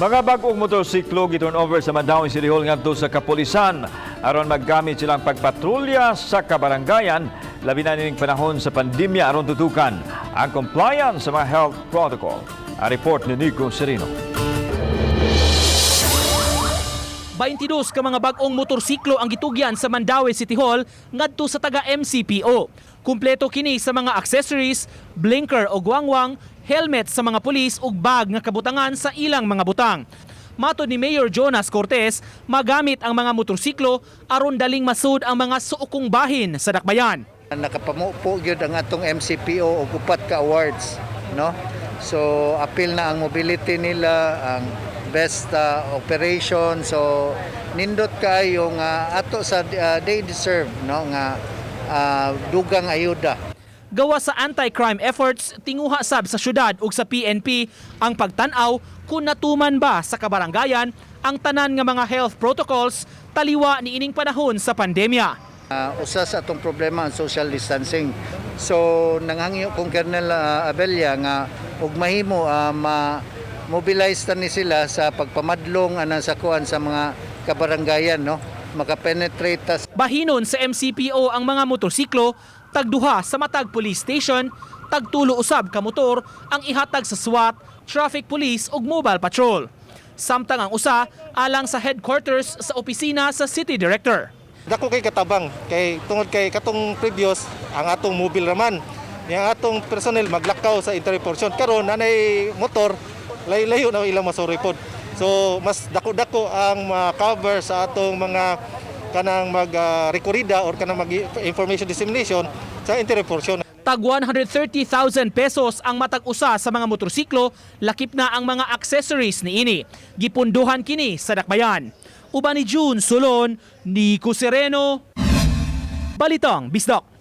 Mga bag-ong motorsiklo giturn over sa Mandaue City Hall ngadto sa kapulisan aron maggamit silang pagpatrolya sa kabarangayan, labi na nining panahon sa pandemya, aron tutukan ang compliance sa mga health protocol. Ang report ni Nico Serino. 22 ka mga bag-ong motorsiklo ang gitugyan sa Mandaue City Hall ngadto sa taga MCPO. Kumpleto kini sa mga accessories, blinker o guwangwang, helmet sa mga pulis ug bag nga kabutangan sa ilang mga butang. Matod ni Mayor Jonas Cortez, magamit ang mga motorsiklo aron daling masud ang mga suokong bahin sa dakbayan. Nakapamupo gyud ang atong MCPO og upat ka awards, no? So apil na ang mobility nila, ang best operation. So nindot kaayo nga ato sa they deserve, no, nga dugang ayuda. Gawa sa anti-crime efforts, tinguha sab sa syudad ug sa PNP ang pagtan-aw kung natuman ba sa kabarangayan ang tanan nga mga health protocols taliwa niining panahon sa pandemya. Usa sa atong problema ang social distancing. So nanghangyo kong Colonel Abella nga ug mahimo ma mobilize ta ni sila sa pagpamadlong anang sa kuan sa mga kabaranggayan, no, makapenetrate ta. Bahinon sa MCPO ang mga motorsiklo, tagduha sa matag police station, tagtulo usab ka motor ang ihatag sa SWAT, traffic police ug mobile patrol. Samtang ang usa alang sa headquarters sa opisina sa city director. Dako kay katabang kay tungod kay katong previous ang atong mobile raman. Yang atong personnel maglakaw sa entry portion, karon nanay motor, layo-layo na ilang masuri pod. So mas dako-dako ang ma-cover sa atong mga kanang mag rekorida or kanang mag information dissemination sa entry portion. Tag 130,000 pesos ang matag usa sa mga motorsiklo, lakip na ang mga accessories niini. Gipunduhan kini sa dakbayan. Uban ni June Solon, Nico Sereno, Balitang Bisdak.